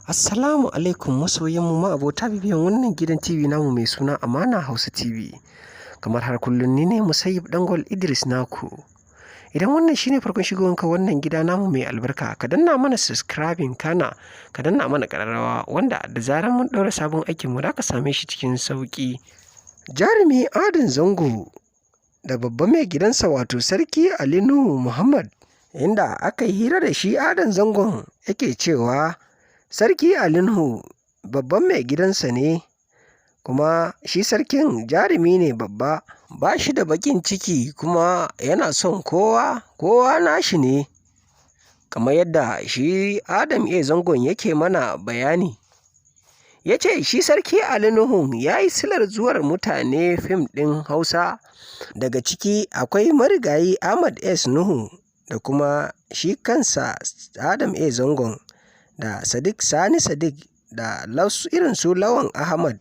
Assalamu alaikum masoyanmu ma'abota bibiyan wannan gidan TV namu mai suna Amana Hausa TV. Kamar har kullum, ni ne Musayyib Dangol Idris naku. Idan wannan shine farkon shigowanka wannan gida namu mai albarka, ka danna mana subscribing, kana ka danna mana ƙararrawa, wanda da zarar mun ɗaura sabon aikinmu da ka same shi cikin sauƙi. Jarumi Adam Zango da babban mai gidansa, wato Sarki Ali Nuhu Muhammad, inda aka yi hira da shi, Adam Zangon yake cewa Sarki Ali Nuhu babban mai gidansa ne, kuma shi sarkin jarumi ne babba, ba shi da baƙin ciki, kuma yana son kowa, kowa nashi ne. Kamar yadda shi Adam A Zangon yake mana bayani, ya ce shi Sarki Ali Nuhu ya yi silar zuwar mutane fim ɗin Hausa. Daga ciki akwai marigayi Ahmad S Nuhu da kuma shi kansa Adam A Zangon da Sadiq Sani Sadiq da irin su Lawan Ahmad,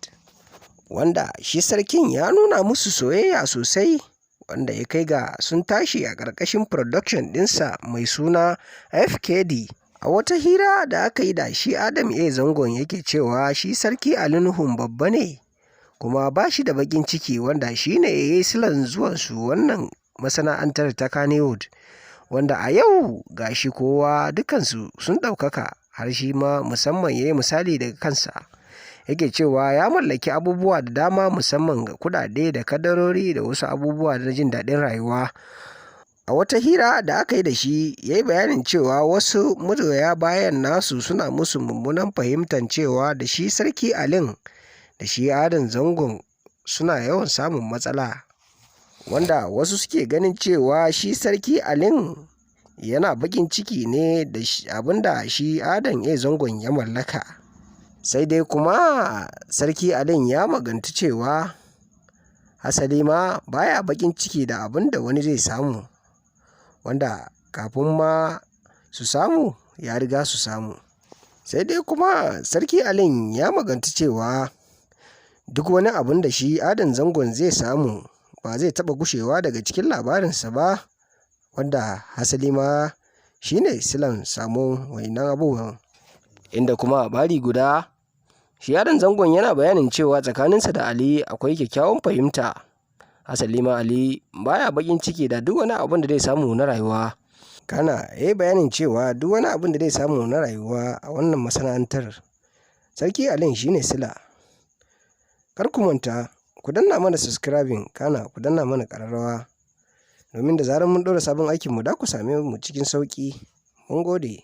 wanda shi sarkin ya nuna musu soyayya sosai, wanda ya kai ga sun tashi a ƙarƙashin production ɗinsa mai suna FKD. A wata hira da aka yi da shi, Adam A Zangon yake cewa shi Sarki Ali Nuhun babba ne kuma ba shi da baƙin ciki, wanda shi ne ya yi silan zuwansu wannan masana'antar ta Kannywood, wanda a yau ga shi kowa dukansu sun ɗaukaka, har shi ma musamman ya yi misali daga kansa, yake cewa ya mallaki abubuwa da dama, musamman ga kuɗaɗe da kadarori da wasu abubuwa na jin daɗin rayuwa. A wata hira da aka yi da shi, ya yi bayanin cewa wasu magoya bayan nasu suna musu mummunan fahimtar cewa da shi Sarki Alin da shi Adam Zangon suna yawan samun matsala, wanda wasu suke ganin cewa shi Sarki Alin yana baƙin ciki ne da abin da shi Adam A Zangon ya mallaka. Sai dai kuma Sarki Alin ya magantu cewa hasali ma baya baƙin ciki da abin da wani zai samu, wanda kafin ma su samu ya riga su samu. Sai dai kuma Sarki Alin ya magantu cewa duk wani abun da shi Adam Zangon zai samu ba zai taɓa gushewa daga cikin labarinsa ba, wanda hasali ma shi ne silan samun wa'innan abubuwan. Inda kuma a ɓari guda, shi Adam Zangon yana bayanin cewa tsakaninsa da Ali akwai kyakkyawan fahimta. Hasali ma Ali baya baƙin ciki da duk wani abun da zai samu na rayuwa. Kana ya yi bayanin cewa duk wani abun da zai samu na rayuwa a wannan masana'antar, Sarki Alin shi ne sila. Kar ku manta ku danna mana subscribing, kana ku danna mana ƙararrawa, domin da zarar mun ɗaura sabon aikinmu da ku same mu cikin sauƙi. Mun gode.